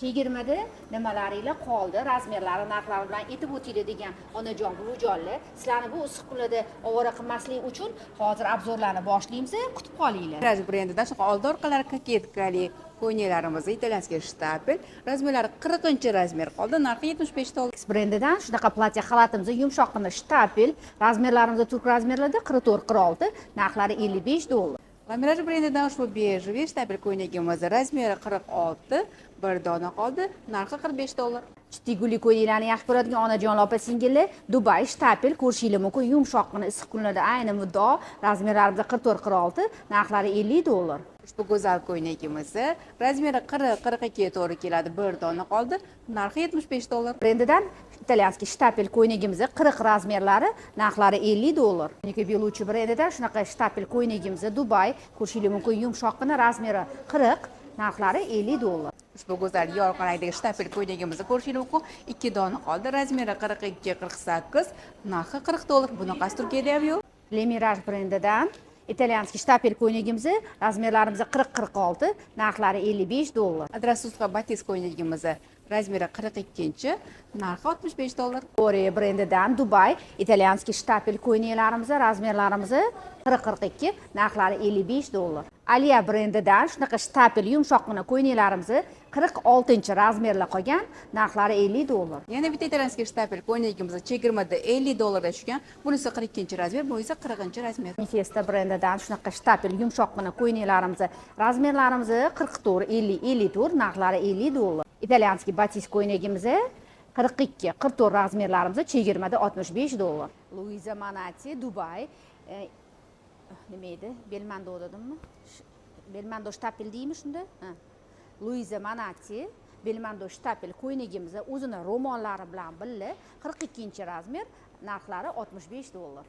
Chegirmada nimalaringlar qoldi, razmerlari, narxlari bilan aytib o'tinglar degan onajon, buvijonlar, sizlarni bu issiq kunlarda ovora qilmaslik uchun hozir обзор larni boshlaymiz, kutib qolinglar. Miraj brendidan shunaqa oldi orqalari кокетка li ko'ylaklarimiz, итальянский штапель, razmerlari 40 razmer qoldi, narxi 75 dollar. X brendidan shunaqa платье xalatimiz, yumshoqqina штапель, razmerlarimiz turk razmerlarda 44, 46, narxlari 55 dollar. Miraj brendidan ushbu бежевый штапель ko'ylagimiz, razmeri 46, bir dona qoldi, narxi 45 dollar. Chittik gulli ko'ylaklarni yaxshi ko'radigan onajonlar, opa singillar, Dubay штапель ko'rishinglar mumkin, yumshoqqina, issiq kunlarda ayni muddao, razmerlarimiz 44, 46, narxlari 50 dollar. Ushbu go'zal ko'ylagimiz, razmeri 40, 42 to'g'ri keladi, bir dona qoldi, narxi 75 dollar. Brendidan итальянский штапель ko'ylagimiz, 40 razmerlari, narxlari 50 dollar. Monica Bellucci brendidan shunaqa штапель ko'ylagimiz, Dubay, ko'rishinglar mumkin, yumshoqqina, razmeri 40, narxlari 50 dollar. Ushbu go'zal yorqin rangdagi штапель ko'ylagimizni ko'rishingiz mumkin, ikki dona qoldi, razmeri 42, 48, narxi 40 dollar. Bunaqasi Turkiyada ham yo'q. Le Mirage brendidan итальянский штапель ko'ylagimiz, razmerlarimiz 40, 46, narxlari 55 dollar. Adrastusqa batis ko'ylagimiz, razmeri 42, narxi 65 dollar. Ore brendidan Dubay итальянский штапель ko'ylaklarimiz, razmerlarimiz 40, 42, narxlari 55 dollar. Aliya brendidan shunaqa штапель yumshoqqina ko'ylaklarimiz, 46 razmerlar qolgan, narxlari 50 dollar. Yana bitta итальянский штапель ko'ylagimiz chegirmada 50 dollarga tushgan. Bunisi 42 razmer, bu esa 40 razmer. Manifesta brendidan shunaqa штапель yumshoqqina ko'ylaklarimiz, razmerlarimiz 44, 50, 54, narxlari 50 dollar. Итальянский batis ko'ylagimiz, 42, 44 razmerlarimiz chegirmada 65 dollar. Luiza Manati Dubay, nima edi? Belmando dedimmi? Belmando штапель deymi shunda? Ha. Luiza Manati Belmando штапель ko'ylagimiz o'zini ro'mollari bilan birga, 42 razmer, narxlari 65 dollar.